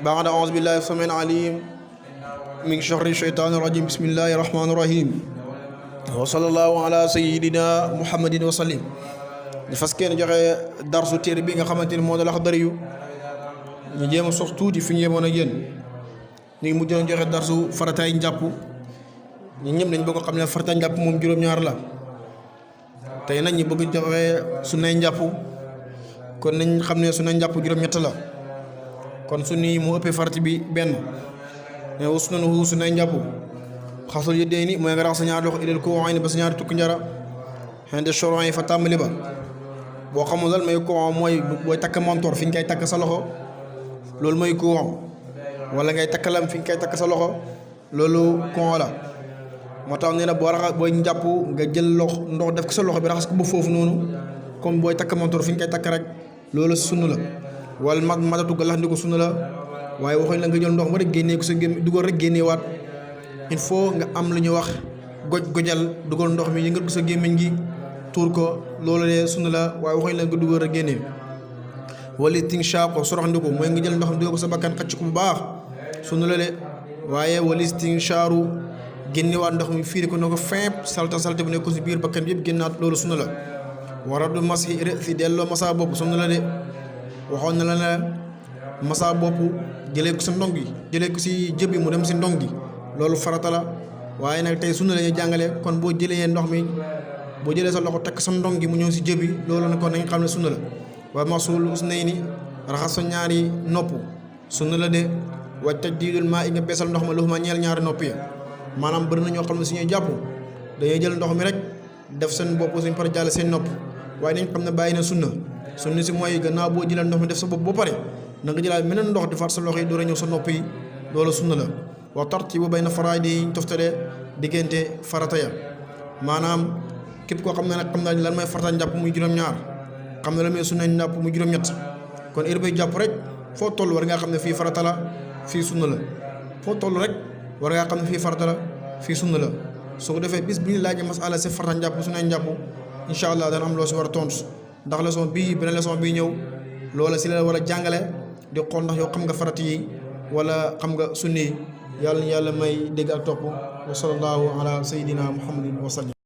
بعد أعوذ بالله السميع العليم من شر الشيطان الرجيم بسم الله الرحمن الرحيم وصلى الله على سيدنا محمد وسلم di fas kenn joxe darsu téere bi nga xamante ni moo dal Laxdari yu ñu jéem a sox tuuti fi ñu yemoon ak yéen ñu ngi mujjoon joxe darsu farataay njàpp ñun ñëpp dañ bëgg xam ne farataay njàpp moom juróom-ñaar la tey nag ñu bëgg joxe sunnay njàpp kon nañ xam ne sunnay njàpp juróom-ñett la kon sunni yi moo ëppee farati bi benn mais wu sunanuhu sunnay njàpp xasul yëddee mooy nga rax sa ñaari loxo ilal kuu'ayni ba sa ñaari tukki njara xende choron yi fa tàmbali ba boo xamul lan mooy kuu'am mooy booy takk montoor fi ñu koy takk sa loxo loolu mooy kuu'am wala ngay takk lam fi ñu koy takk sa loxo loolu kuu'am la moo tax nee na boo raxa booy njàpp nga jël ndox def ko sa loxo bi raxas ko ba foofu noonu comme booy takk montoor fi ñu koy takk rek loolu sunna la wala madatu galax ndi ko sunna la waaye waxuñ la nga jël ndox ma rek génnee ko sa gémmiñ dugal rek génneewaat il faut nga am lu ñuy wax gojal dugal ndox mi yëngal ko sa gémmiñ gi tuur ko loolu de sunna la waaye waxuñ la nga dugal rek génnee wala istinshaq ko soroxandiku mooy nga jël ndox mi dugal ko sa bakkan xacc ko bu baax sunna la de waaye wala istinshaaru génnewaat ndox mi fiiri ko na ko feeb salte bu nekk ko si biir bakkan bi yëpp génnaat loolu sunna la waradu masi si delloo masa bopp sunna la de waxoon na la ne masa bopp jëlee ko sa ndong gi jëlee ko si jëbi mu dem si ndong gi loolu farata la waaye nag tey sunna la ñuy jàngale kon boo jëlee ndox mi boo jëlee sa loxo tekk sa ndong gi mu ñëw si jëbi loolu nag kon nañ xam ne sunna la waaye masul usnayni raxas sa ñaari nopp sunna la de wa tajdiidul maa i nga beesal ndox ma lu ma ñeel ñaari nopp ya maanaam bëri na ñoo xam ne suñuy jàpp dañuy jël ndox mi rek def seen bopp suñ par jàll seen nopp waaye nañ xam ne bàyyi na sunna si mooy gannaaw boo jëlee ndox mi def sa bopp ba pare na nga jëlaat meneen ndox di faat sa loxo yi door a ñëw sa nopp yi loolu sunna la wa tartiibu bayna faraa'idi yi ñu toftale diggante farata ya maanaam képp koo xam ne nag xam naa lan mooy farata njàpp muy juróom-ñaar xam ne lan mooy sunna njàpp muy juróom-ñett kon heure bay jàpp rek foo toll war ngaa xam ne fii farata la fii sunna la foo toll rek war ngaa xam ne fii farata la fii sunna la soo ko defee bis bi ñu laajee masala si farata njàpp sunna njàpp incha allah dana am loo si war a tontu ndax leçon bii beneen leçon bii ñëw loola si la war a jàngale di xool ndax yow xam nga farata yi wala xam nga sunni yi yàlla may dégg ak topp wa sallallahu ala sayyidina muhammadin wa sallam